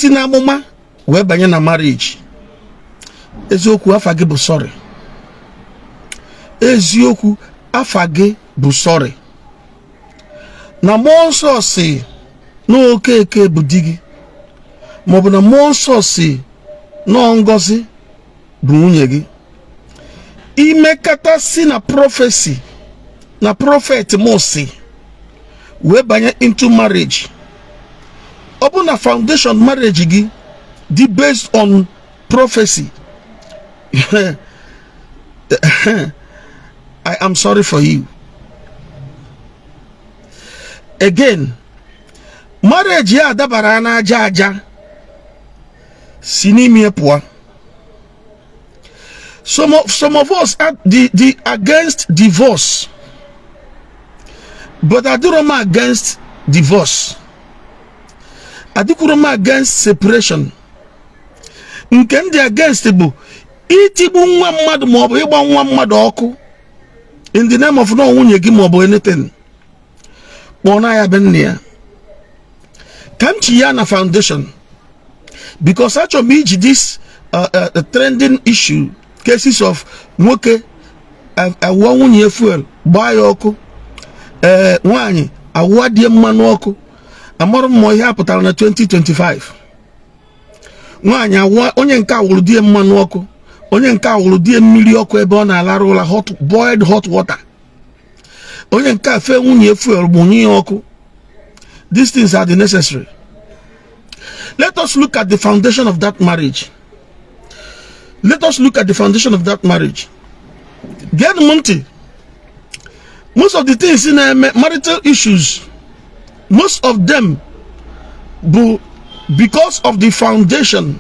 Isi na amụma wee banye na marriage, eziokwu, afa gị bụ sorry. Eziokwu, afa gị bụ sorry. Na Mmụọ Nsọ si na Okeke bụ di gị, maọbụ na Mmụọ Nsọ si na Ngozi bụ nwunye gị, imekata si na prophecy na prophet m si wee banye into marriage, ọ bụ na foundation marriage gị dị based on prophecy, I am sorry for you. Again, marriage ya dabara n'aja aja, si n'ime pụọ. Some of us are the against divorce, but adịrọ m against divorce, adịkwuro m against separation. Nke ndị against bụ itigbu nwa mmadụ maọbụ ịgba nwa mmadụ ọkụ in the name of na nwunye gị maọbụ anything. Kpọọ na ya be nne ya ka m chi ya na foundation, because achọrọ m iji this trending issue, cases of nwoke awụọ nwunye fuel, gbaa ya ọkụ, ee, nwaanyị awụọ die mmanụ ọkụ. Amarụ m ma ihe a pụtara na 2025. Nwaanyị awụọ, onye nke awụrụ die mmanụ ọkụ, onye nke awụrụ die mmiri ọkụ ebe ọ na-alarụ ụla, hot boiled hot water, onye nke a fee nwunye fuel, gbunye ya ọkụ. These things are the necessary. Let us look at the foundation of that marriage. Let us look at the foundation of that marriage. Gee m ntị. Most of the things na-eme marital issues, most of them bụ because of the foundation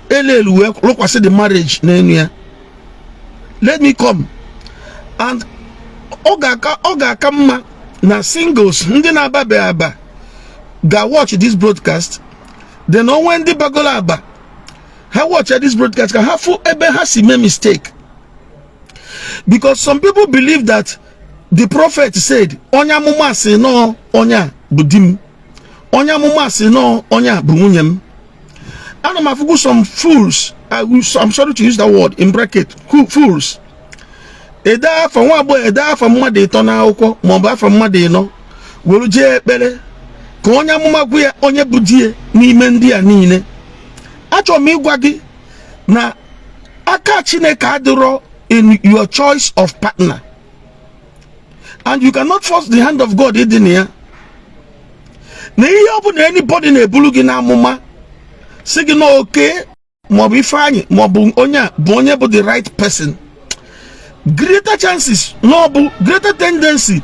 elelu wee lụkwasị the marriage n'elu ya. Let me come and ọ ga-aka mma na singles, ndị na-ababeghị aba, ga-watch this broadcast, then onwe ndị bagolo aba, ha watch this broadcast ka ha fụ ebe ha si mee mistake, because some people believe that the prophet said, onye amụma sị nọọ onye a bụ di m, onye amụma sị nọọ onye a bụ nwunye m. Ana m afụgwu some fools, I'm sorry to use that word in bracket, fools, ede afa nwa agbọghọ, ede afa mmadụ ịtọ n'akwụkwọ maọbụ afa mmadụ ịnọ, were jee ekpere ka onye amụma gwa ya onye bụ di ya n'ime ndị a niile. Achọrọ m ịgwa gị na aka Chineke adịrọ in your choice of partner, and you cannot force the hand of God ịdị na ya. Na ihe ọ bụla anybody na-eburu gị n'amụma si gị na Oke maọbụ Ifeanyị maọbụ onye a bụ onye bụ the right person, greater chances na ọ bụ, greater tendency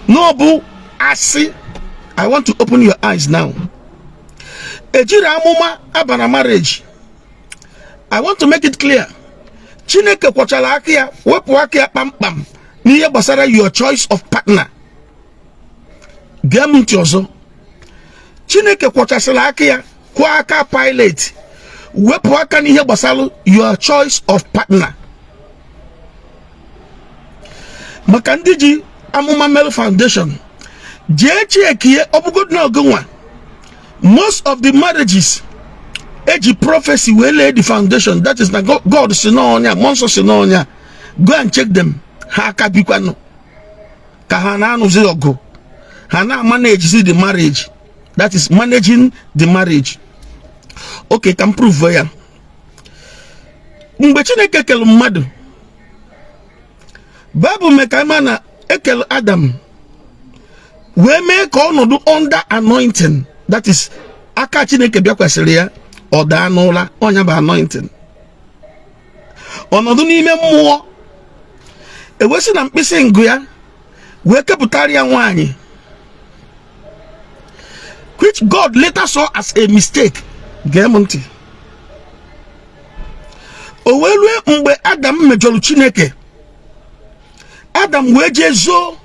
na ọ bụ asị. I want to open your eyes now. Ejiri amụma aba na marriage. I want to make it clear. Chineke kwọchara aka ya, wepụ aka ya kpamkpam n'ihe gbasara your choice of partner. Gee m ntị ọzọ. Chineke kwọchasịrị aka ya, kwụọ aka Pilate, wepụ aka n'ihe gbasara your choice of partner. Maka ndị ji amụma mel foundation, jee chekie. Ọbụgodu na ogonwa, most of the marriages eji prophecy wee lay the foundation, that is na God si n'ọnya, Mmụọ Nsọ si n'ọnya, go and check them. Ha aka bikwanụ ka ha na-anụzi ọgụ, ha na-manage the marriage, that is managing the marriage. Okay, ka m prove ya. Mgbe Chineke kere mmadụ, Baịbụl mee ka ịma na ekele Adam wee mee ka ọnọdụ under anointing, that is aka Chineke bịakwasịrị ya, ọ daa n'ụra. Ọnya bụ anointing. Ọnọdụ n'ime mmụọ, ewesị na mkpịsị ngụ ya wee kepụtara ya nwaanyị, which God later saw as a mistake. Gee m ntị. O wee rue mgbe Adam mejọrọ Chineke, Adam wee jee zoo.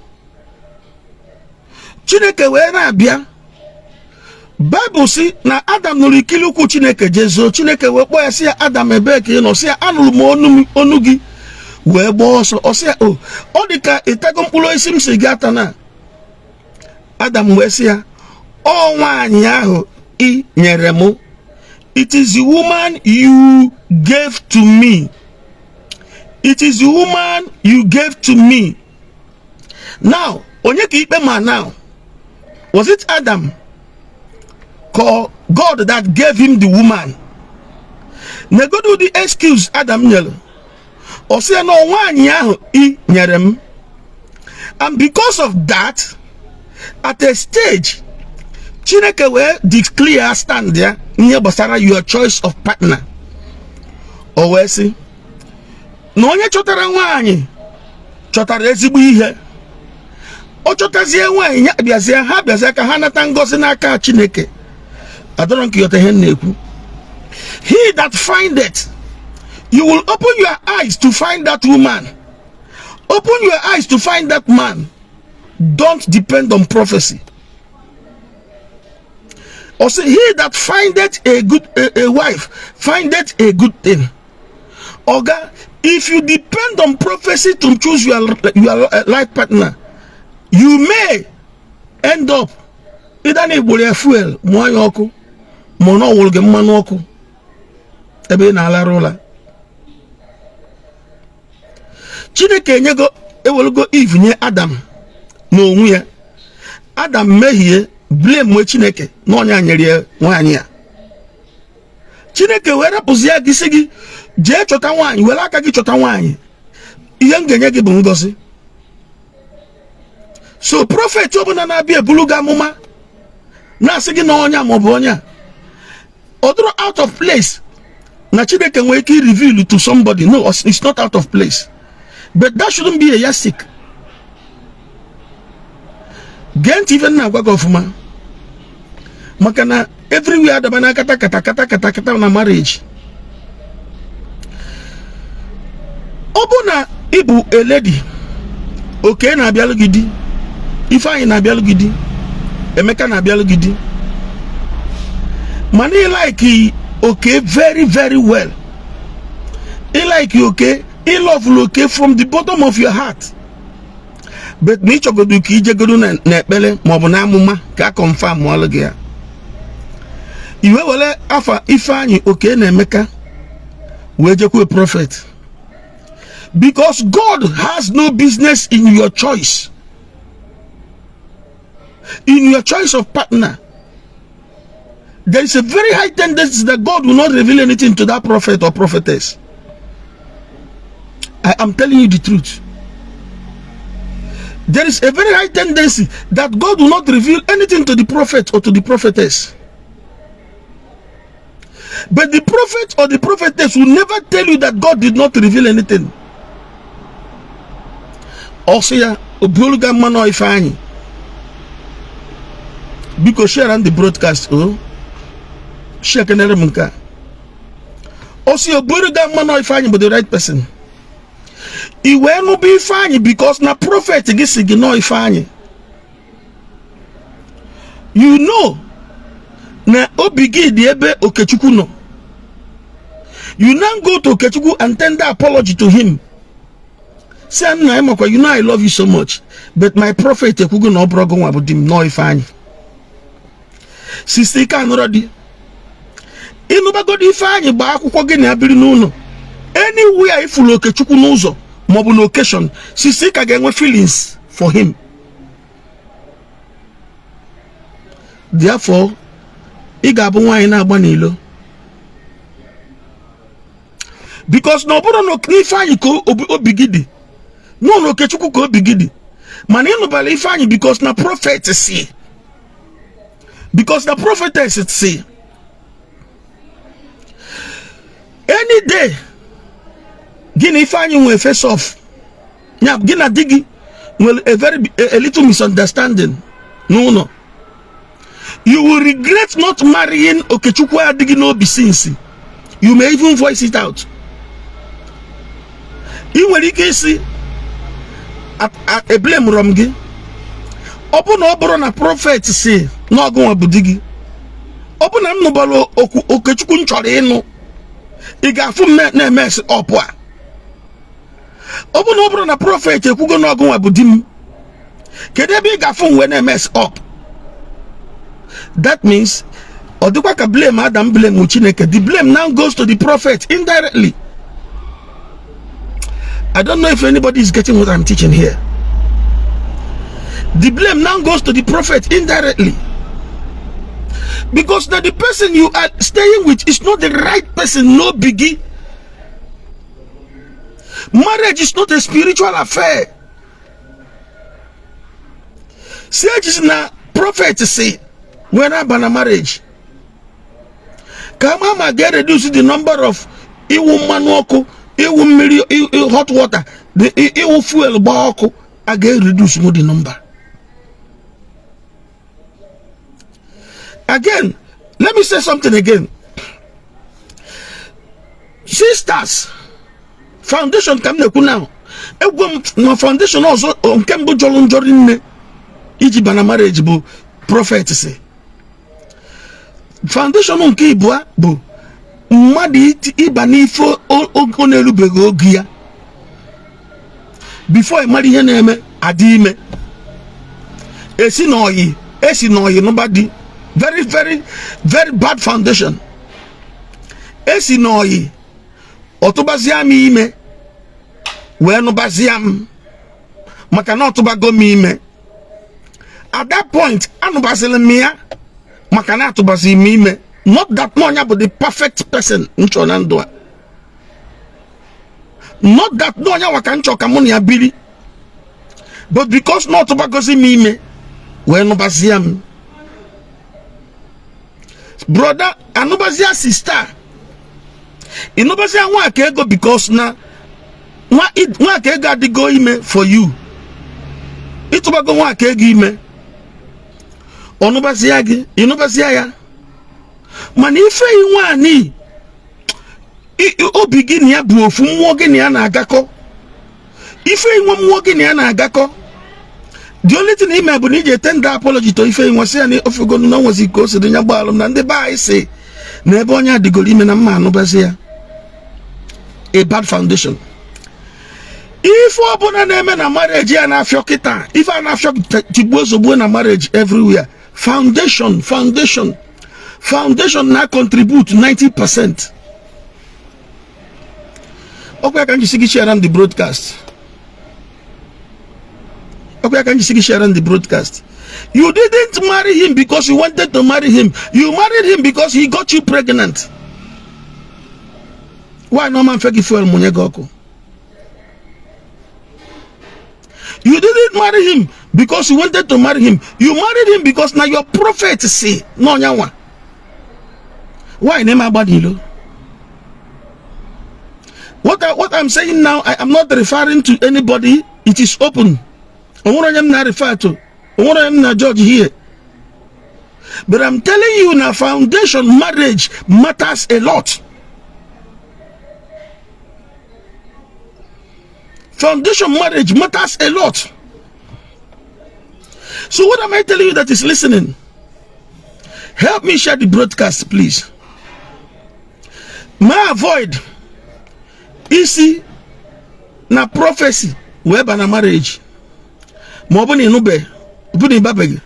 Chineke wee na-abịa. Baịbụl si na Adam nụrụ ikili ụkwụ Chineke, jee zoo. Chineke wee kpọọ ya, sị ya, "Adam, ebee ka ị nọ?" Sị ya, "Anụrụ m onu gị wee gbaa ọsọ." Ọ sị ya, "O ọ dị ka ịtago mkpụrụ osisi m si gị ata na?" Adam wee sị ya, "Ọ nwaanyị ahụ Ị nyere m. It is the woman you gave to me. It is the woman you gave to me. Now, onye ka ikpe ma now? Was it Adam? Ka God that gave him the woman? Negodu the excuse Adam nyere. Ọ sị ya na nwaanyị ahụ ị nyere m. And because of that, at a stage, Chineke wee declare stand ya ihe gbasara your choice of partner. O wee sị na onye chọtara nwaanyị chọtara ezigbo ihe. Ọ chọtazie nwaanyị ya bịazie, ha bịazie ka ha nata ngọzi n'aka Chineke. Adọrọ nke yọta ihe m na-ekwu. He that findeth, you will open your eyes to find that woman. Open your eyes to find that man. Don't depend on prophecy. Or say, he that findeth a wife findeth a good thing. Oga, if you depend on prophecy to choose your life partner, you may end up either na igboro ya fuel mụọ ya ọkụ, ma ọ na ọwụrụ gị mmanụ ọkụ ebe ị na-alarụ ụla. Chineke enyego, ewelugo Eve nye Adam n'onwe ya. Adam mehie, blame nwe Chineke na ọnya nyere ya nwaanyị ya. Chineke wee rapụzi ya gị, sị gị jee chọta nwaanyị, were aka gị chọta nwaanyị. Ihe m ga-enye gị bụ ngọzi. So prophet ọbụla na-abịa ebulu gị amụma na-asị gị na ọnya maọbụ ọnya, ọ dụrụ out of place na Chineke nwere ike reveal to somebody. No, it's not out of place, but that shouldn't be a yardstick. Gee ntị ife m na-agwa gị ọfụma, maka na everywhere adaba na kata kata kata kata kata na marriage. Ọ bụ na ị bụ a lady, Oke na-abịalụ gị di, Ifeanyị na-abịalụ gị di, Emeka na-abịalụ gị di, mana ị like Oke very very well. Ị like Oke, ị love Oke from the bottom of your heart, but na ịchọgodu ka ijegodu n'ekpere maọbụ na amụma ka a confirm ọlụ gị ya, iwe were afa Ifeanyị, Oke na Emeka wee jekwe prophet, because God has no business in your choice, in your choice of partner. There is a very high tendency that God will not reveal anything to that prophet or prophetess. I am telling you the truth. There is a very high tendency that God will not reveal anything to the prophet or to the prophetess. But the prophet or the prophetess will never tell you that God did not reveal anything. Also, ya obuoluga mmanụ Ifeanyị, biko share the broadcast. O share kenere m nke a. Ọ sị obuoluga mmanụ Ifeanyị bụ the right person. I wee nụba Ifeanyị because na prophet gị si gị nọọ Ifeanyị. You know na obi gị dị ebe Okechukwu nọ. You now go to Okechukwu and tender apology to him. Say, nna, ịmakwa, you know I love you so much, but my prophet ekwugo na ọ bụrụ gị nwa bụ di m, nọọ Ifeanyị. Sister, ike anụrọ di, ịnụbagodi Ifeanyị, gbaa akwụkwọ gị na ya biri n'ụlọ. Anywhere ifuru Okechukwu n'ụzọ maọbụ na occasion, sister, ka ga-enwe feelings for him. Therefore, ị ga-abụ nwaanyị na-agba n'ilo, because na ọ bụrụ na n'Ifeanyị ka obi gị dị, nọ na Okechukwu ka obi gị dị, mana ịnụbala Ifeanyị because na prophet si, because na prophetess si. Any day gị na Ifeanyị nwee face off, ya gị na di gị nwere a very a little misunderstanding n'ụlọ, you will regret not marrying Okechukwu adịghị n'obi since. You may even voice it out. Ị nwere ike isi eblemụrọ m gị, ọ bụ na ọ bụrụ na prophet si na ọgụ nwa bụ di gị, ọ bụ na m nụbara okwu Okechukwu m chọrọ ịnụ, ị ga-afụ m na-emesi ọpụ a. Ọ bụ na ọ bụrụ na prophet ekwugo na ọgụ nwa bụ di m, kedu ebe ị ga-afụ m wee na-emesi up? That means Ọ dịkwa ka blame Adam blame Chineke. The blame now goes to the prophet indirectly. I don't know if anybody is getting what I'm teaching here. The blame now goes to the prophet indirectly, because now the person you are staying with is not the right person. No biggie. Marriage is not a spiritual affair. Say na prophet say when I ban a marriage, ka ama get reduce the number of iwu mmanụ ọkụ, iwu mmiri, hot water, the iwu fuel gba ọkụ, a ga-reduce the number. Again, let me say something again. Sisters, foundation ka m na-ekwu now. Egwu m na foundation ọzọ nke mbụ jọrọ njọ nne iji bana marriage bụ prophet si. Foundation nke ịbụa bụ mmadụ ịba n'ife ọ na-erubeghị oge ya. Before ị mara ihe na-eme, adị ime. Esi n'oyi, esi n'oyi nụba di. Very, very, very bad foundation. Esi n'oyi ọtụbazie m ime wee nụbazie m maka na ọtụbago m ime. At that point, anụbaziri m ya maka na atụbazi m ime. Not that na onye bụ the perfect person m chọrọ na ndụ a. Not that na onye nwa ka m chọrọ ka mụ na ya biri. But because na ọtụbagozi m ime wee nụbazie m. Brother, anụbazie sister, ịnụbazie nwa ego because na nwa ego adịgo ime for you. Ịtụbago nwa ego ime, ọnụbazie gị, ịnụbazie ya. Mana ife nwaanyị obi gị na ya bụ ofu, mmụọ gị na ya na-agakọ. Ife nwe mmụọ gị na ya na-agakọ. The only thing ime bụ na iji tender apology to ife nwe, sị ya na ofego na nwezi ka o si dị nya gbaalụ na ndị be anyị si na ebe onye adịgoro ime na mma anụbazi ya. A bad foundation. Ife ọbụla na-eme na marriage ya na-afịọ kịta, ife a na-afịọ tigbuo zogbuo na marriage everywhere. Foundation, foundation, foundation na contribute 90%. Ọkwa ka m jisi gị share the broadcast. Ọkwa ka m jisi gị share the broadcast. You didn't marry him because you wanted to marry him. You married him because he got you pregnant. Why no man fake fuel munye gị ọkụ? You didn't marry him because you wanted to marry him. You married him because now your prophet say no nyanwa. Why name Abadilo? What I'm saying now, I am not referring to anybody. It is open. I want not refer to. I want not judge here. But I'm telling you now, foundation marriage matters a lot. Foundation marriage matters a lot. So what am I telling you that is listening? Help me share the broadcast, please. Ma avoid isi na prophecy wee ba na marriage. Ma ọ bụ na ịnụbe, bụ na ịbabeghị.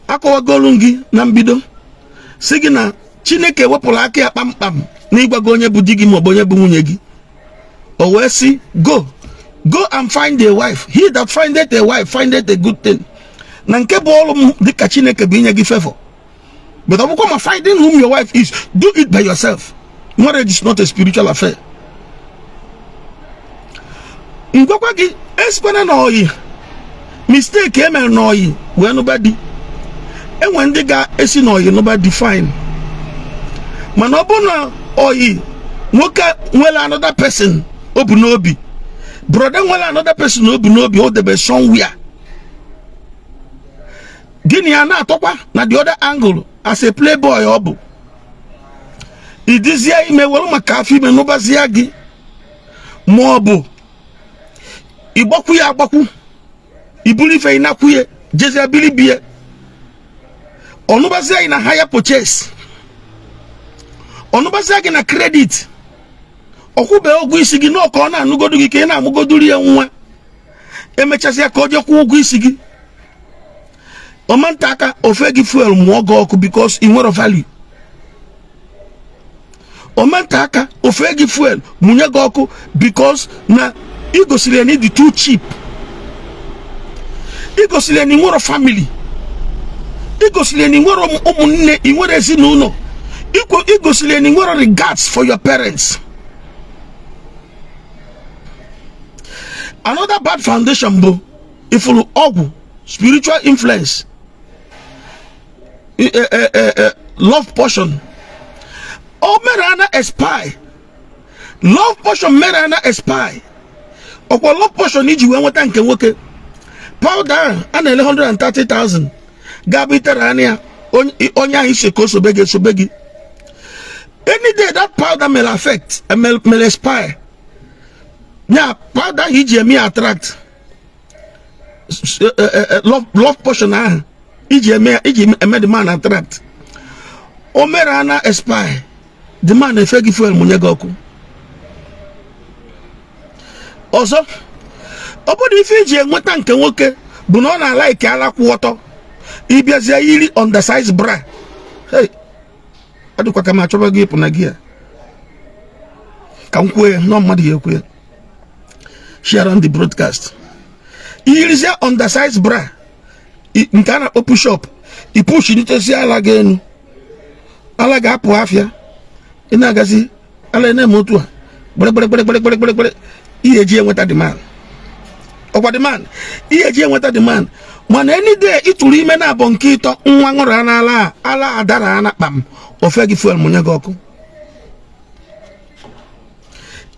Akọwagolu gị na mbido si gị na Chineke wepụrụ aka ya kpamkpam n'ịgwago onye bụ di gị maọbụ onye bụ nwunye gị. O wee sị, go and find a wife. He that findeth a wife findeth a good thing. Na nke bụ ọrụ m dịka Chineke bụ inye gị favor. But ọ bụkwa ma finding whom your wife is, do it by yourself. Marriage is not a spiritual affair. Ngwakwa gị esikwana na oyi mistake emere na oyi wee nụba di. Enwe ndị ga-esi na oyi nụba di fine. Mana ọ bụ na oyi nwoke nwere another person o bu n'obi, brother nwere another person o bu n'obi, o debe somewhere. Gịnị ya na-atọkwa na the other angle as a playboy ọ bụ. Idizie ime were maka afọ ime nụbazie gị, ma ọ bụ ịgbakwu ya agbakwu, iburu ife ịnakwuye jezie bilibie, ọnụbazie gị na hire purchase, ọnụbazie gị na credit, ọkwụbe ụgwọ isi gị n'ọka ọ na-anụgodu gị ka ị na-amụgoduru ya nwa, emechazịa ka o jee kwụọ ụgwọ isi gị. Ọmanta aka ofe gị fuel mụọ gị ọkụ because ị nwere value. Omenta aka ofe gị fuel mụnye gị ọkụ because na ị gosiri ya na ị dị too cheap, ị gosiri ya na ị nwere family, ị gosiri ya na ị nwere ụmụnne, ị nwere ezinụlọ, ị gosiri ya na ị nwere regards for your parents. Another bad foundation bụ ifuru ọgwụ, spiritual influence, love potion. O mere ana expire, love potion mere ana expire. Ọkwa love potion iji wee nweta nke nwoke, powder ahụ a na-ele 130,000 ga-abụ itere anya ya, onye ahụ ise ka o sobe gị esobe gị. Any day that powder may affect, may expire, ya powder ahụ iji eme ya attract, love potion ahụ iji eme iji eme the man attract, o mere ana expire, the man efe gị fuel mụnye gị ọkụ. Ọzọ, ọ bụrụ ife iji enweta nke nwoke bụ na ọ na-alike ala kwụ ọtọ, ịbịazie yiri undersize bra. Hey, ọ dịkwa ka m achọba gị ịpụ na gị a ka m kwuo ya nọ mmadụ ya ekwu ya. Share on the broadcast. Iyirizie undersize bra nke a na-akpọ push up, i push nitesi ala gị enu, ala ga-apụ afịa, ị na-agazi ala na-eme otu a gbere gbere gbere gbere gbere gbere gbere. Ihe eji enweta the man, ọkwa the man, ihe eji enweta the man. Mana any day ị tụrụ ime na-abụ nke ịtọ, nwa ṅụrụ n'ala ala adara ana kpam, ofe gị fuel mụnye gị ọkụ.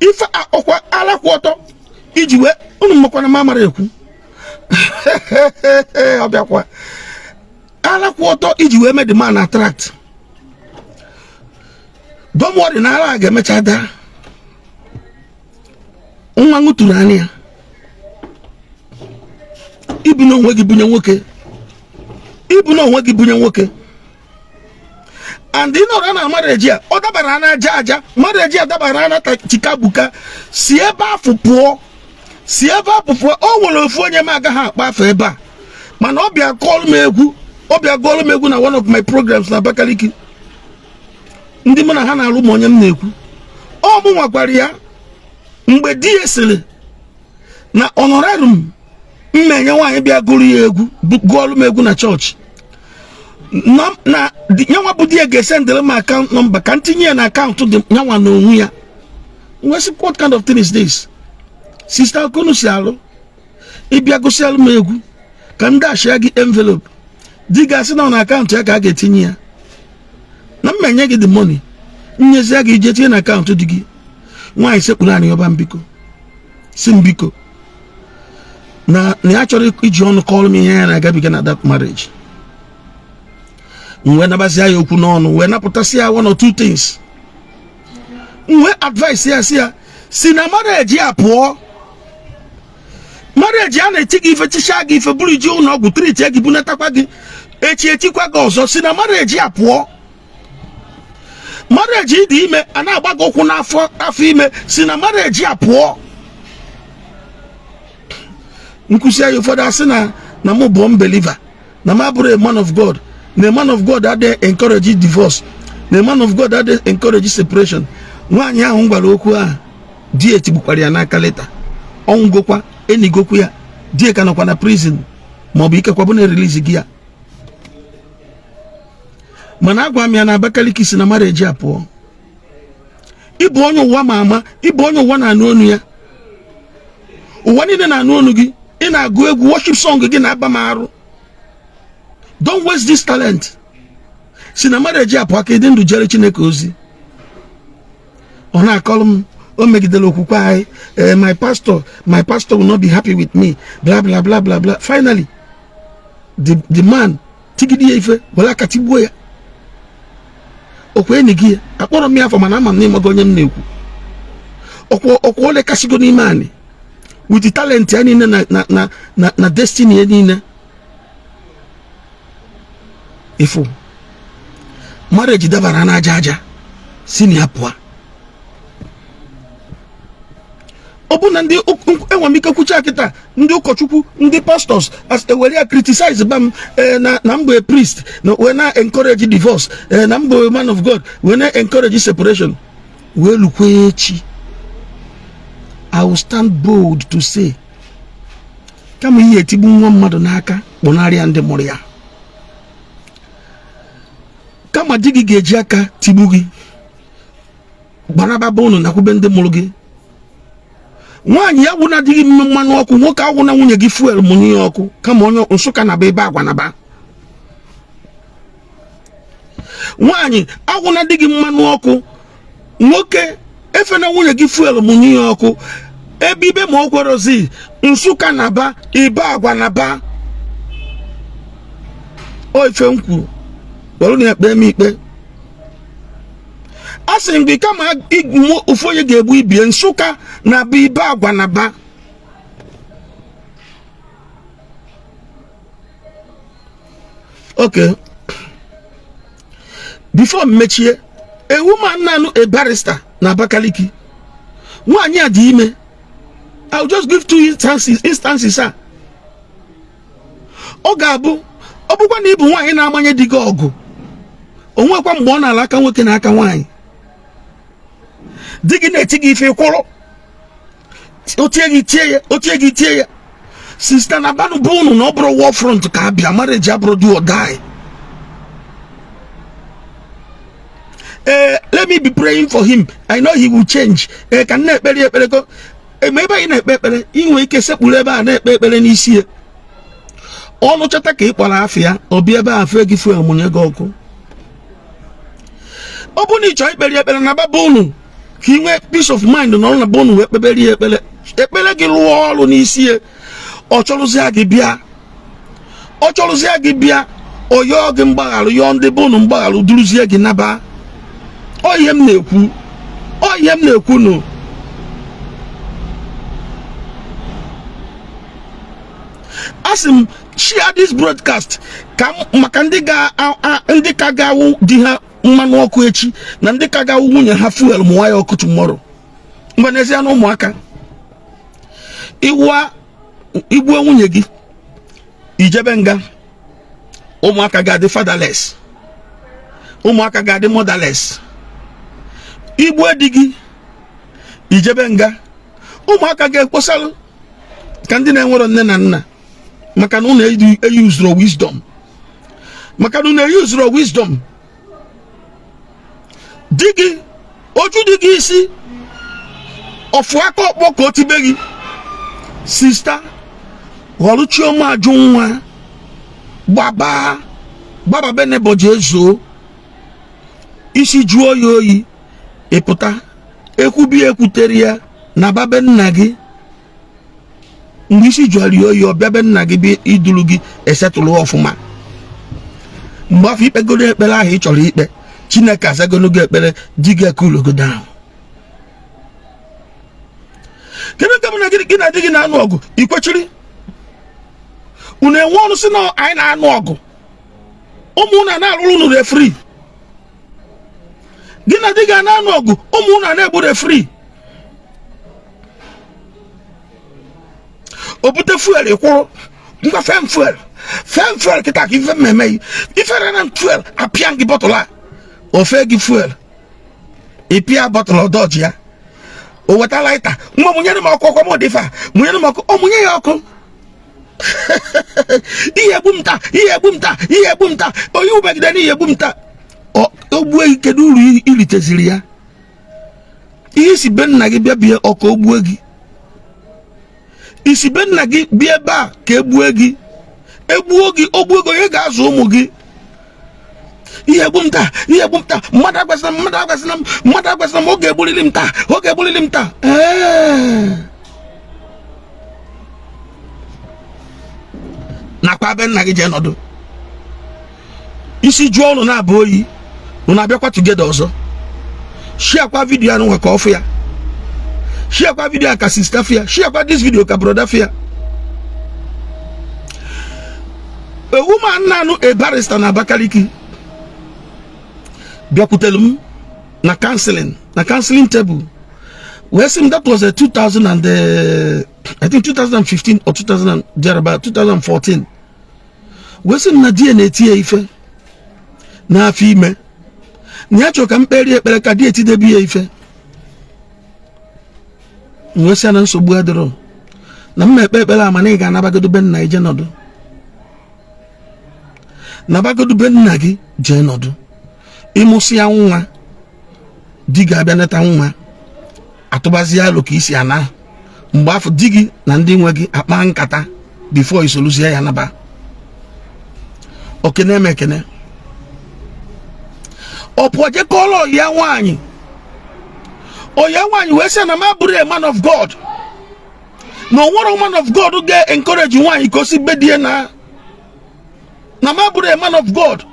Ife ọkwa ala kwụ ọtọ iji wee unu makwana m amara ekwu ọ bịakwa ala kwụ ọtọ iji wee mee the man attract. Don't worry na ala ga-emecha daa, nwa ṅụtụrụ anya ya. Ibu na onwe gị bunye nwoke, ibu na onwe gị bunye nwoke. And ị nọrọ na marriage a, ọ dabara na aja aja, marriage a dabara na chikabuka, si ebe afụ pụọ, si ebe afụ pụọ. O nwere ofu onye m agaghị akpa afọ ebe a, mana ọ bịa kọọlụ m egwu, ọ bịa gụọlụ m egwu na one of my programs na Abakaliki. Ndị mụ na ha na-alụ ma onye m na-ekwu, ọ mụ nwakwara ya mgbe di ya sịrị na honorarium mmenye nwaanyị bịa gụrụ ya egwu, gụọlụ m egwu na chọọchị, na nyanwa bụ di ya ga-esendịrị m account number ka m tinye ya na akaụntụ dị nyanwa na onwe ya. Wee sị, what kind of thing is this? Sister Okonu si alụ ịbịa gụsịalụ m egwu ka m dashia gị envelope, di ga-asị na ọ na akaụntụ ya ka a ga-etinye ya, na mmenye gị the money, nyezie gị ije tinye na akaụntụ di gị. Nwaanyị sekpuru anyị ọba mbiko, si m biko na ya chọrọ iji ọnụ kọọrọ m ihe ya na-agabiga na that marriage. M wee nabazia ya okwu n'ọnụ, wee napụtasị ya one or two things, m wee advice ya, si ya si na marriage ya pụọ. Marriage a na-eti gị ife, tichaa gị ife, buru ji ụlọ ọgwụ treat gị, bunatakwa gị echi, etikwa gị ọzọ. Si na marriage ya pụọ. Marriage ịdị ime a na-agba gị ụkwụ n'afọ afọ ime, si na marriage ya pụọ. Nkwụsị ya, ụfọdụ asị na na mụ bụ unbeliever, na m abụrụ a man of God, na a man of God adịghị encourage divorce, na a man of God adịghị encourage separation. Nwaanyị ahụ m gwara okwu ahụ, di etigbukwara ya n'aka leta, ọnwụgokwa, enigokwu ya, di ka nọkwa na prison, maọbụ ikekwa bụ na release gị ya. Mana agwa m ya na Abakaliki, si na marriage a pụọ. Ịbụ onye ụwa ma ama, ịbụ onye ụwa na-anụ onu ya, ụwa niile na-anụ onu gị, ị na-agụ egwu worship song gị na-aba m arụ. Don't waste this talent. Si na marriage a pụọ ka ịdị ndụ jere Chineke ozi. Ọ na-akọrọ m o megidere okwukwe anyị, my pastor, my pastor will not be happy with me, bla bla bla bla bla. Finally the man tigide ya ife, were aka tigbuo ya. Ọkwa enyi gị ya, akpọrọ m ya afọ, mana ama m na ịmago onye m na-ekwu. Ọkwa ole kasịgo n'ime anyị with the talent ya niile na na na na na destiny ya niile. Ifu marriage dabara na aja aja, si na ya pụọ. Ọ bụ na ndị enwe m ike kwucha kịta, ndị ụkọchukwu, ndị pastors ewere ya criticize ba m na m bụ priest na wee na encourage divorce, na m bụ man of God wee na encourage separation. Wee lukwa echi, I will stand bold to say, kama ihe etigbu nwa mmadụ n'aka, kpụnarịa ndị mụrụ ya. Kama di gị ga-eji aka tigbu gị, gbaraba be unu nakwube ndị mụrụ gị. Nwaanyị ya wụna di gị mmanụ ọkụ, nwoke awụna nwunye gị fuel mụnye ya ọkụ. Kama onye Nsụka naba ebe agwa naba. Nwaanyị awụna di gị mmanụ ọkụ, nwoke efena nwunye gị fuel mụnye ya ọkụ. Ebe ibe ma ọ kwerozi, Nsụka naba ibe agwa naba. O ife m kwuru, were na ekpe m ikpe. A sị m gị, kama ofu onye ga-egbu ibie, Nsụka na ba ibe agwa naba. Okay, before m mechie, a woman na-anụ a barrister na Abakaliki, nwaanyị a dị ime. I'll just give two instances a ọ ga-abụ. Ọ bụkwa na ị bụ nwaanyị na-amanye di gị ọgụ, o nwekwa mgbe ọ na-ala aka nwoke na aka nwaanyị, di gị na-eti gị ife kwụrụ, o tie gị tie ya, o tie gị tie ya. Sister, na banụ bụ unu na ọ bụrụ war front ka abịa. Marriage abụrụ do or die. Ee, let me be praying for him, I know he will change. Ee, ka m na-ekpere ekpere ko eme. Ebe anyị na-ekpe ekpere, ị nwere ike sekpuru ebe a na-ekpe ekpere n'isi ya. Ọnụ chọta ka ị kpọrọ afọ ya, ọ bịa ebe a fee gị fuel mụnye gị ọkụ. Ọ bụrụ na ị chọrọ ikpere ekpere, na be unu ka ị nwee peace of mind, nọrọ na be unu wee kpebere ya ekpere. Ekpere gị lụọ ọrụ n'isi ya, ọ chọrụzịa gị bịa, ọ chọrụzịa gị bịa, ọ yọọ gị mgbagharụ, yọọ ndị be unu mgbagharụ, duruzie gị naba. Ọ ihe m na-ekwu, ọ ihe m na-ekwu nụ. Asị m, share this broadcast ka maka ndị ga ndị ka ga-awụ di ha mmanụ ọkụ echi na ndị ka ga-awụ nwunye ha fuel mụwa ya ọkụ tomorrow. Mgbe n'ezie na ụmụaka ịwụa igbuo nwunye gị, ijebe nga, ụmụaka ga-adị fatherless, ụmụaka ga-adị motherless. Igbuo di gị, ijebe nga, ụmụaka ga-ekposalụ ka ndị na-enwero nne na nna, maka na unu eyuzuro wisdom, maka na unu eyuzuro wisdom. Di gị oju dị gị isi ọfụ aka ọkpọ ka o tibe gị. Sister, ghọrọ chioma ajụ nwa, gbaba gbaba be neighbour, jee zoo. Isi jụọ ya oyi, ịpụta ekwubi ekwutere ya na babe nna gị. Mgbe isi jụrụ ya oyi, ọ bịa be nna gị bịa iduru gị esetụlụ ọfụma. Mgbe afọ ikpegoro ekpere ahụ ị chọrọ ikpe, Chineke azagoro gị ekpere, di gị ekulogo down. Kedu nke bụ na gị na di gị na-anụ ọgụ, ikwechiri unu enwe ọnụ si na anyị na-anụ ọgụ, ụmụ unu na-alụrụ unu referee? Gị na di gị na-anụ ọgụ, ụmụ unu na-egbu referee. O bute fuel, ịkwụrụ, ngwa fem fuel, fem fuel kịta ka ife mmemme yi ifere na fuel apịa gị bottle a. Ofe gị fuel, ịpịa bottle, ọdọji ya. O weta lighter, mgbe mụnyere m ọkụ, ọkụ m dị fa, mụnyere m ọkụ. Ọ mụnye ya ọkụ. Ihe egbu m taa, ihe egbu m taa, ihe egbu m taa, onye ubegide na ihe egbu m taa. O gbue gị, kedu uru iliteziri ya? Ihe isi be nna gị bịa bie ọkụ, o gbue gị. Isi be nna gị bịa ebe a ka egbue gị, egbuo gị, o gbuo gị, onye ga-azụ ụmụ gị? Ihe egbu m taa, ihe egbu m taa, mmadụ agwazina m, mmadụ agwazina m, mmadụ agwazina m, oge egburili m taa, oge egburili m taa. Ee, nakwa be nna gị jee nọdụ. Isi jụọ ụnụ na-abụ oyi, unu abịakwa together ọzọ. Sharekwa video anụ nwa ka ọ fụ ya. Sharekwa video ka sister fụ ya. Sharekwa this video ka brother fụ ya. A woman na-anụ a barrister na Abakaliki bịakwutere m na counseling, na counseling table. Wee sị m, that was a 2000 and I think 2015 or 2000 and thereabout, 2014. Wee sị m na di ya na-eti ya ife n'afọ ime, na ya chọrọ ka m kperie ekpere ka di etidebe ya ife. M wee sị ya na nsogbu adịrọ, na m ekpe ekpere ama na ị ga-anabagodo be nna ije nọdụ, nabagodo be nna gị jee nọdụ. Ịmụsịa nwa, di ga-abịa neta nwa, atụbazie alo ka isi ana. Mgbe afọ di gị na ndị nwe gị akpa nkata before isoluzie ya naba. Okene eme ekene, ọ pụọ jekọọrọ ya nwaanyị. Oya nwaanyị wee sị na m abụrụ a man of God, na o nwere man of God ga-encourage nwaanyị ka o si be die, na m abụrụ a man of God,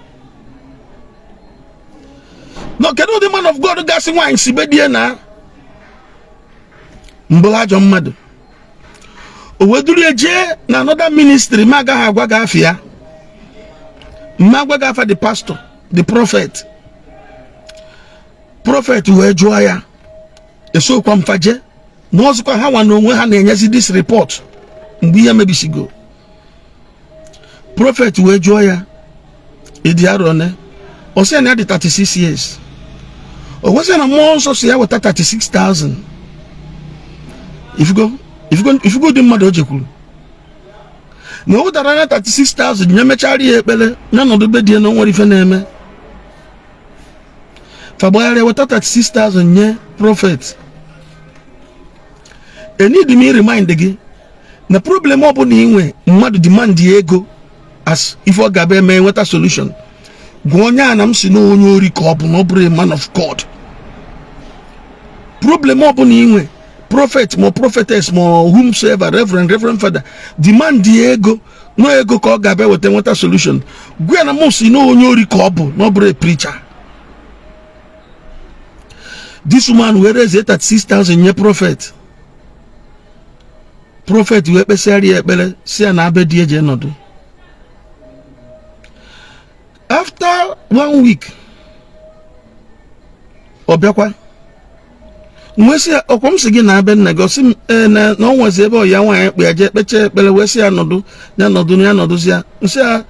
na kedu ụdị man of God ga-asị nwaanyị si be die na mbụrụ ajọ mmadụ? O wee duru ya jee na another ministry. Ma agaghị agwa gị afa ya, mma agwa gị afa the pastor, the prophet. Prophet wee jụọ ya, esokwa mfaje na ọzọkwa ha nwa na onwe ha na-enyezi this report mgbe ihe mebisigo. Prophet wee jụọ ya, ịdị arọ one? Ọ sị ya na ya dị 36 years. O wesị na mmụọ nsọ si ya weta 36,000. Ifugo, ifugo, ifugo dị mmadụ o jekwuru na o wetara ya 36,000, nye mechara ya ekpere ya nọdụ be di ya, na o nwere ife na-eme. Fagbagharịa weta 36,000 nye prophet. Enidi m remind gị na problem ọbụla ị nwe, mmadụ demand ya ego as ife ọ ga-abịa eme nweta solution, gwa onye a na m si na onye ori ka ọ bụ, na ọ bụrụ a man of God. Problem ọbụla ị nwe, prophet ma prophetess ma whomsoever, reverend, reverend father, demand ya ego, no ego ka ọ ga-abịa weta nweta solution, gwa ya na m si na onye ori ka ọ bụ, na ọ bụrụ a preacher. This woman wee raise 36,000 nye prophet. Prophet wee kpesịara ya ekpere, si ya na abe di eje nọdụ. After one week, ọ bịakwa wee sị ya, ọkwa m sị gị na abe nna gị? Ọ sị m ee, na ọ nwezi ebe ọya nwaanyị kpe ya jee kpechaa ekpere, wee sị ya nọdụ, ya nọdụ, ya nọdụzi ya. Nsị ya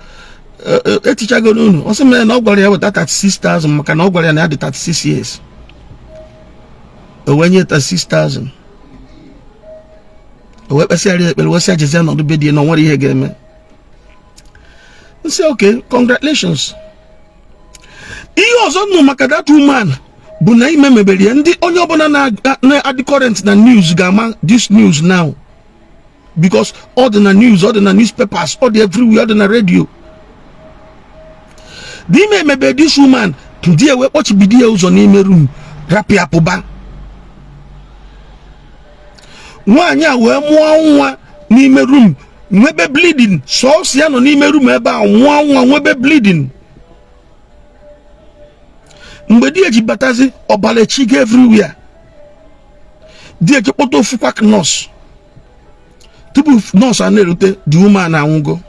etichago n'unu. Ọ sị m na ọ gwara ya weta 36,000 maka na ọ gwara ya na ya dị 36 years. O wee nye 36,000, o wee kpesịara ya ekpere, wee sị ya jezie nọdụ be di ya, na o nwere ihe ga-eme. Nsị, okay, congratulations. Ihe ọzọ nụ maka that woman bụ na ime mebere ya. Ndị onye ọbụla na-adị current na news ga-ama this news now, because ọ dị na news, ọ dị na newspapers, ọ dị everywhere, ọ dị na radio. Dị ime emebe this woman, di ya wee kpọchibido ya ụzọ n'ime room, rapịa pụba. Nwaanyị a wee mụọ nwa n'ime room, nwebe bleeding. Sọọsọ ya nọ n'ime room ebe a, mụọ nwa, nwebe bleeding. Mgbe di eji batazi, ọbara echigo everywhere. Di eji kpọta ofu quack nurse. Tupu nọọsụ a na-erute, the woman anwụgo.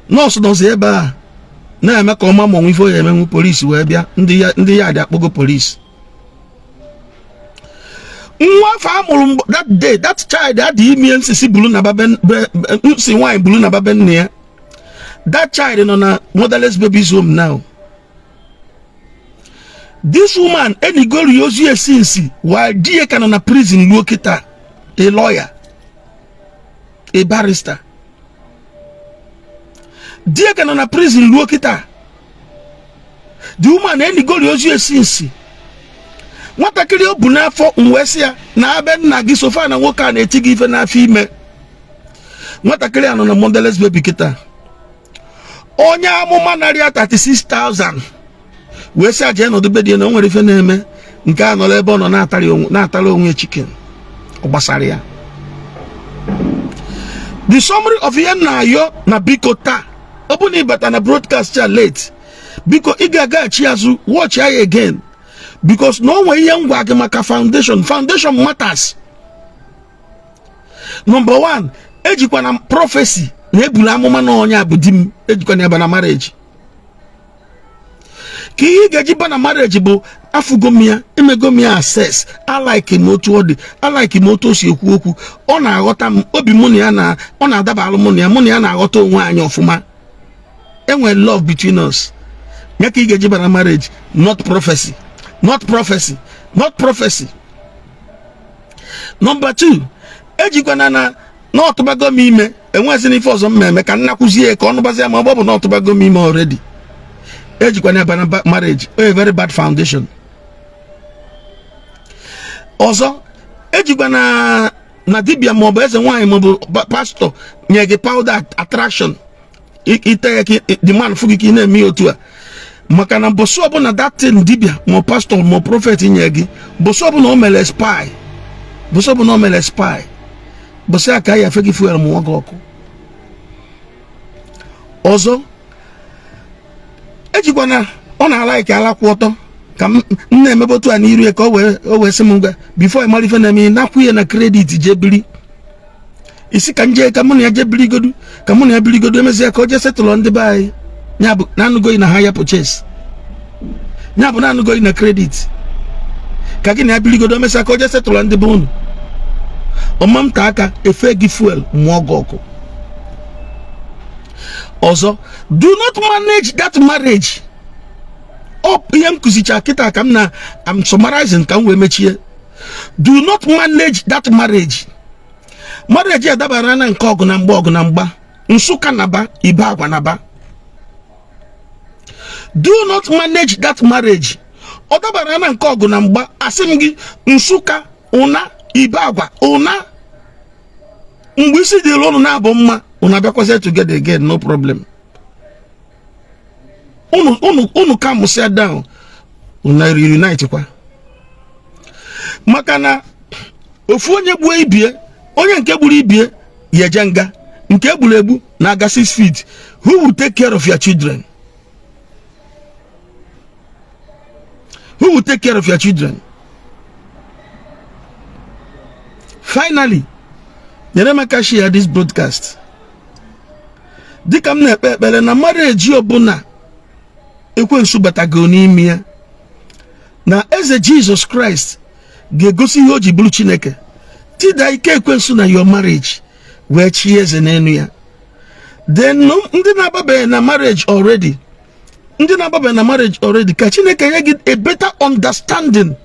Nọọsụ nọzi ebe a na-eme ka ọma ma ife o ya emenwu. Polisi wee bịa, ndị ya dị akpọgo polisi. Nwa afọ a mụrụ that day, that child adị ime nsisi buru na babe nsi nwaanyị buru na babe nne ya. That child nọ na motherless babies home now. This woman enigori ozu esi nsi while di ya ka nọ na prison luo kịta. A lawyer, a barrister, di ya ka nọ na prison luo kịta. The woman enigori ozu esi nsi nwatakịrị o bu n'afọ. Wee sị ya na abe nna gị sofa na nwoke a na-eti gị ife n'afọ ime. Nwatakịrị a nọ na motherless baby kịta. Onye amụma narị 36,000 wee sị aja nọdụ be di ya, na o nwere ife na-eme. Nke a nọrọ ebe ọ nọ na-atara onwe chicken, ọ gbasara ya. The summary of ihe m na-ayọ na biko taa, ọ bụ na ịbata na broadcast a late, biko ị ga-agaghachi azụ watch ya again, because na o nwere ihe m gwa gị maka foundation. Foundation matters. Number one, ejikwana prophecy na ebulu amụma na onye a bụ di m, ejikwana ebe na marriage. Ka ihe ị ga-eji ba na marriage bụ Afụgo m ya, emego m ya assess. Alike m otu ọ dị, alike m otu o si ekwu okwu. Ọ na-aghọta m obi, mụ na ya na ọ na-adabalụ, mụ na ya, mụ na ya na-aghọta onwe anyị ọfụma. Enwere love between us. Ya ka ị ga-eji bara marriage, not prophecy, not prophecy, not prophecy. Number 2, ejikwana na ọtụbago m ime, enwezina ife ọzọ m eme ka nna kwụzie ka ọ nụbazie, ma ọ bụ na ọtụbago m ime already. Ejikwana ya bara marriage, a very bad foundation. Ọzọ, ejikwa na dibịa maọbụ eze nwaanyị maọbụ pastọ nye gị powder attraction, ite ya ka the man fụ gị ka ị na-eme ya otu a. Maka na mbọsị ọbụla datin dibịa ma pastọ ma prophet nye gị, mbọsị ọbụla o mere spy, mbọsị ọbụla o mere spy, mbọsị a ka ya efe gị fuel mụọ gị ọkụ. Ọzọ, ejikwana ọ na-ala ike ala kwụ ọtọ ka m na-emebe otu a n'iru ya ka o wee sị m ngwa, before ịmara ife na-eme, nakwụ ya na credit, jee biri isi ka nje ka mụ na ya jee birigodu, ka mụ na ya birigodu, emezie ka o jee setụlụ ndị be anyị. Ya bụ na anụgoghị na ha ya purchase, ya bụ na anụgoghị na credit ka gị na ya birigodu, emesịa ka o jee setụlụ ndị be unu. Ọma m ta aka efe gị fuel mụọ gị ọkụ. Ọzọ, do not manage that marriage. Ọ ihe m kụzicha kịta ka m na I'm summarizing ka m wee mechie. Do not manage that marriage. Marriage a dabara na nke ọgụ na mgba, ọgụ na mgba, Nsụka naba, ibe agwa naba. Do not manage that marriage. Ọ dabara na nke ọgụ na mgba, asị m gị, Nsụka ụna, ibe agwa ụna. Mgbe isi dịrị ụnụ na-abụ mma, ụnụ abịakwasị together again, no problem. Unu unu unu ka mụsịa down, unu reunite kwa. Maka na ofu onye gbuo ibie, onye nke gburu ibie ya eje nga, nke egburu egbu na-aga 6 feet. Who will take care of your children? Who will take care of your children? Finally, nyere m aka share this broadcast. Dịka m na-ekpe ekpere na marriage ọbụla ekwensu batago n'ime ya, na eze Jesus Christ ga-egosi ihe o ji bụrụ Chineke, tida ike ekwensu na your marriage wee chie eze n'elu ya. Then ndị na-ababeghị na marriage already, ndị na-ababeghị na marriage already, ka Chineke nye gị a better understanding,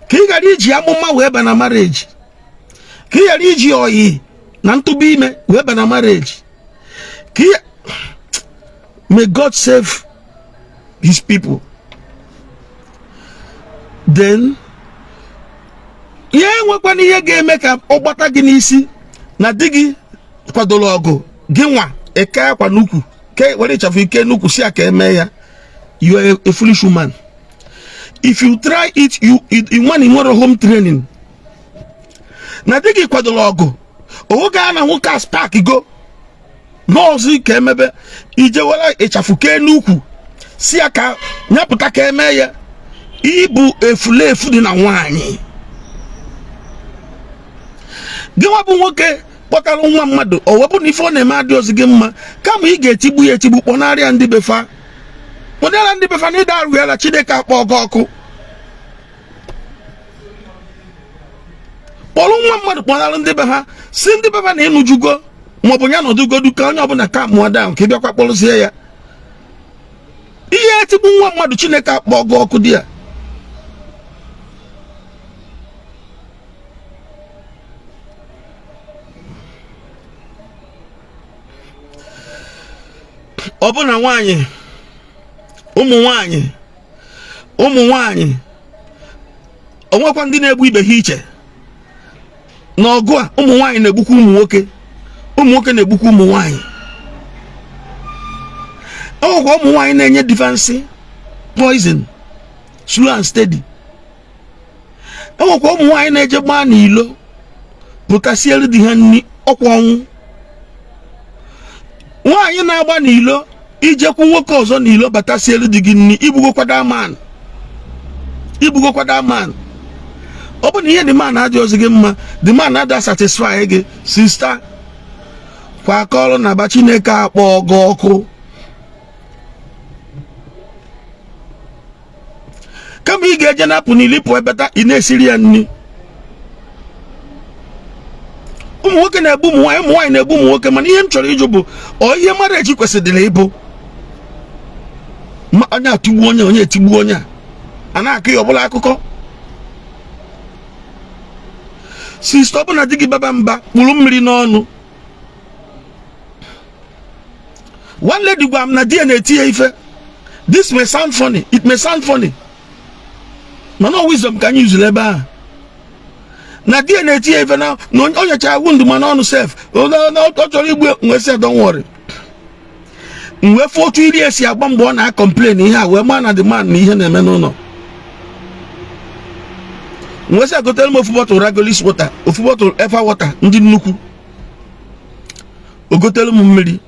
ka ị ghara iji amụma wee ba na marriage, ka ị ghara iji oyi na ntụba ime wee ba na marriage. Ka ị may God save his people. Then ya enwekwana ihe ga-eme ka ọ gbata gị n'isi na di gị kwadoro ọgụ gị nwa eke akwa n'ukwu, ke were ịchafụ ike n'ukwu si ya ka eme ya. You are a foolish woman if you try it. You man nwere home training na di gị kwadoro ọgụ, oge a na nwoke a spark go n'ọzọ ka emebe, ije were ịchafụ kee n'ukwu si ya ka nyapụta ka eme ya. Ịbụ efulefu dị na nwaanyị. Gị nwa bụ nwoke kpọtara nwa mmadụ, o wepụ na ife ọ na-eme adị ozi gị mma, kama ị ga-etigbu ya etigbu, kpọnarịa ndị befa, kpọnarịa ndị befa na ịda arụghịala. Chineke akpọ gị ọkụ. Kpọrọ nwa mmadụ kpọnarị ndị be ha, si ndị be ha na ịnụjugo, maọbụ ya nọdụgodu ka onye ọbụla ka mụọ down, ka ị bịakwa kpọrụzie ya. Ihe etigbu nwa mmadụ, Chineke akpọ gị ọkụ dị ya. Ọ bụ na nwaanyị, ụmụ nwaanyị, ụmụ nwaanyị, onwekwa ndị na-egbu ibe ha iche n'ọgụ a. Ụmụ nwaanyị na-egbukwa ụmụ nwoke, ụmụ nwoke na-egbukwa ụmụ nwaanyị. Ọ nwekwa ụmụ nwaanyị na-enye di fa nsị poison, slow and steady. Enwekwa ụmụ nwaanyị na-eje gbaa n'ilo pụtasielu di ha nri ọkwa ọnwụ. Nwaanyị na-agba n'ilo ijekwu nwoke ọzọ n'ilo batasielu di gị nri, igbugokwa that man, igbugokwa that man. Ọ bụ na ihe the man adịghị ozi gị mma, the man ada satisfy gị, sister, kwa aka ọrụ na aba. Chineke akpọ gị ọkụ. Kama ị ga-eje na-apụ n'ili pụọ ebeta, ị na-esiri ya nri. Ụmụ nwoke na-egbu ụmụ nwaanyị, ụmụ nwaanyị na-egbu ụmụ nwoke. Mana ihe m chọrọ ịjụ bụ, ọ ihe marriage kwesịrị ịbụ ma onye atụgbu onye, onye etigbu onye a na-akụ ya ọbụla akụkọ. Sister, ọ bụ na di gị baba mba, kpụrụ mmiri n'ọnụ. One lady gwa m na di ya na-eti ya ife. This may sound funny, it may sound funny, mana ọ wisdom ka anyị yuzuru ebe ahụ. Na di ya na-eti ya ife na o nyechara wound ma n'ọnụ sef, ọ chọrọ igbu. M wee sị, don't worry. M wee fụ otu iri esi agba mgbe ọ na-acomplain ihe a, wee maa na the man na ihe na-eme n'ụlọ. M wee sị, agotere m ofu bottle Ragolis water, ofu bottle Eva water ndị nnukwu. O gotere m mmiri,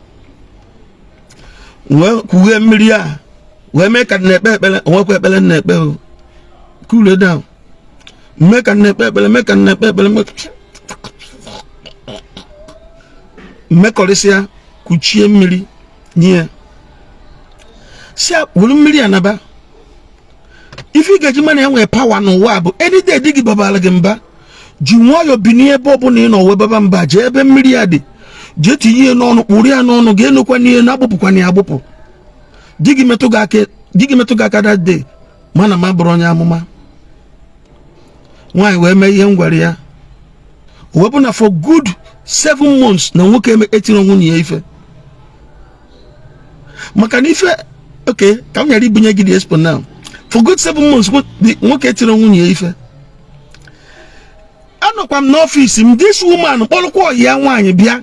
wee kwughe mmiri a, wee mee ka na-ekpe ekpere. Onwekwa ekpere na-ekpe o, cool down, mee ka na-ekpe ekpere, mee ka na-ekpe ekpere, mmekọrịsịa, kuchie mmiri nye ya, si were mmiri anaba. Ife ị ga-eji mana enwee power n'ụwa bụ any day di gị babara gị mba, ji nwayọọ binie ebe ọbụla ị nọ wee baba mba, jee ebe mmiri ya dị, jee tinye ya n'ọnụ, kpụrụ ya n'ọnụ, ga-enokwa n'ihe na-agbụpụkwana ya agbụpụ. Di gị metụ gị aka that day, mana ma bụrụ onye amụma. Nwaanyị wee mee ihe m gwara ya, wee bụ na for good 7 months na nwoke etiri nwunye ya ife. Maka na ife, okay, ka m ghara ibunye gị the expo now. For good 7 months nwoke etiri nwunye ya ife. Anọkwa m n'office m, this woman kpọrọkwa ọyị ya nwaanyị bịa,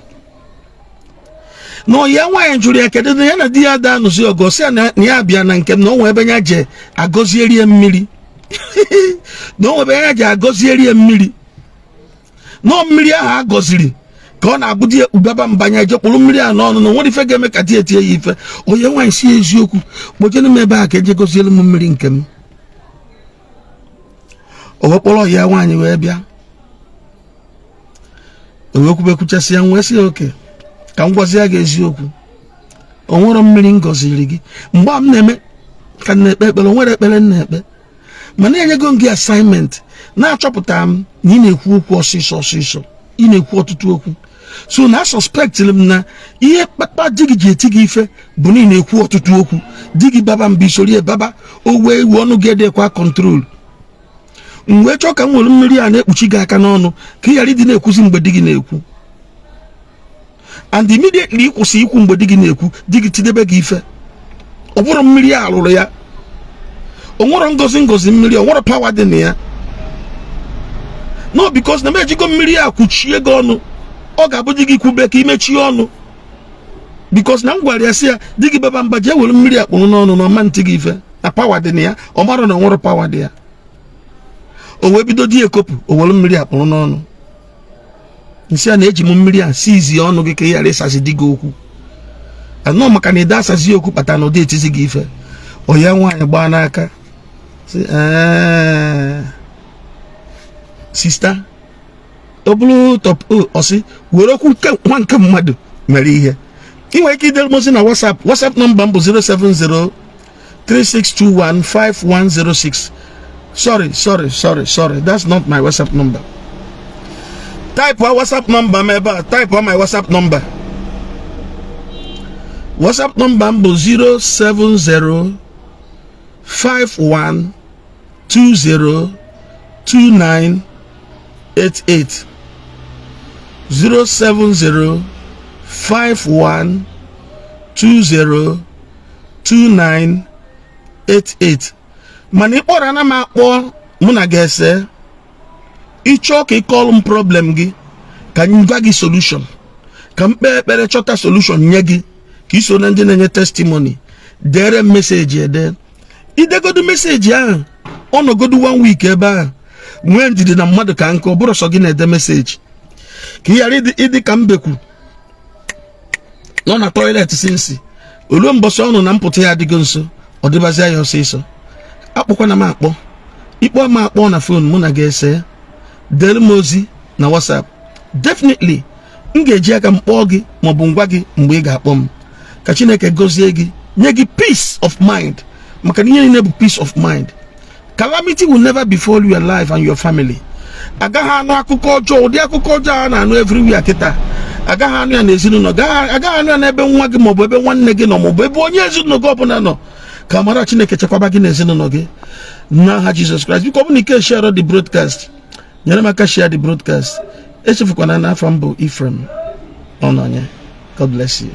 na ọyị ya nwaanyị jụrụ ya kedu na ya na di ya da anụzi ọgụ. Sị ya na ya bịa na nke m, na o nwe ebe ya je agọzieri ya mmiri, na o nwe ebe ya je agọzieri ya mmiri, na mmiri ahụ agọziri ka ọ na-abụ di ya ubaba mbanya, eje kpụrụ mmiri ahụ n'ọnụ, na nwere ife ga-eme ka di etie ya ife. Onye nwaanyị si eziokwu, kpojere m ebe a ka eje gọziere m mmiri nke m. O wee kpọrọ ya nwaanyị wee bịa, o wee kwubekwuchasị ya, wee sị ya okay, ka m gwazie gị eziokwu, o nwere mmiri m gọziri gị mgbe m na-eme ka m na-ekpe ekpere, o nwere ekpere m na-ekpe, mana enyego m gị assignment, na-achọpụta m na ị na-ekwu okwu ọsịsọ ọsịsọ, ị na-ekwu ọtụtụ okwu, so na suspectịrị m na ihe kpata di gị ji eti gị ife bụ na ị na-ekwu ọtụtụ okwu. Di gị baba mba, isoro ya baba, o wee iwe, ọnụ gị edekwa control. M wee chọọ ka m were mmiri a na-ekpuchi gị aka n'ọnụ ka ị ghara ịdị na-ekwuzi mgbe di gị na-ekwu. And immediately ị kwụsị ikwu mgbe di gị na-ekwu, di gị tidebe gị ife. Ọ bụrụ mmiri a lụrụ ya, o nwere ngozi ngozi mmiri, o nwere power dị na ya. No, because na m ejigo mmiri a kwuchie gị ọnụ, ọ ga-abụ di gị kwube ka imechie ọnụ, because na m gwara ya sị ya, di gị baba mba, jee were mmiri a kpụrụ n'ọnụ, na ọma ntị gị ife, na power dị na ya. Ọ mara na o nwere power dị ya. O wee bido di ekopụ, o were mmiri a kpụrụ n'ọnụ. Nsị a na-eji m mmiri a si izi ọnụ gị ka ị ghara ịsazi di gị okwu anọ, maka na ịda asazi okwu kpata na ụdị etizi gị ife. Ọya nwaanyị gbaa n'aka sị, sister, ọ bụrụ top ọ sị were okwu nke nwa nke mmadụ mere ihe. Ị nwere ike idere m ozi na WhatsApp. WhatsApp nọmba m bụ 07036215106. Sorry, sorry, sorry, sorry, that's not my WhatsApp number. Type wa WhatsApp number m ebe a, type wa my WhatsApp number. WhatsApp number m bụ 07051202988, 07051202988. Mana ịkpọrọ ana m akpọ, mụ na ga-ese. Ịchọọ ka ị kọọlụ m problem gị, ka m gwa gị solution, ka m kpee ekpere chọta solution nye gị, ka iso na ndị na-enye testimony, dere m message ede. Idegodu message ahụ, ọ nọgodu one week ebe ahụ. Nwee ndidi na mmadụ ka nkụ, ọ bụrụ sọ gị na-ede message, ka ị ghara ịdị ka mbekwu nọ na toilet sinsi oluo mbọsị ọnụ na mpụta ya adịgo nso, ọ dịbazịa ya ọsịsọ. Akpọkwana m akpọ, ịkpọ m akpọ na phone, mụ na ga-ese. Dere m ozi na WhatsApp. Definitely m ga-eji aka m kpọọ gị maọbụ ngwa gị mgbe ị ga-akpọ m. Ka Chineke gọzie gị, nye gị peace of mind, maka na ihe niile bụ peace of mind. Calamity will never befall your life and your family. Agaghị anụ akụkọ ọjọọ, ụdị akụkọ ọjọọ a na-anụ everywhere kịta, agaghị anụ ya n'ezinụlọ, agaghị anụ ya n'ebe nwa gị maọbụ ebe nwanne gị nọ maọbụ ebe onye ezinụlọ gị ọbụla nọ. Ka amara Chineke chekwaba gị n'ezinụlọ gị n'aha Jizọs Kraịst. Biko, ọ bụ na ike share the broadcast, nyere m aka share the broadcast. Echefukwana na afọ m bụ Ephraim Ọnọnye. God bless you.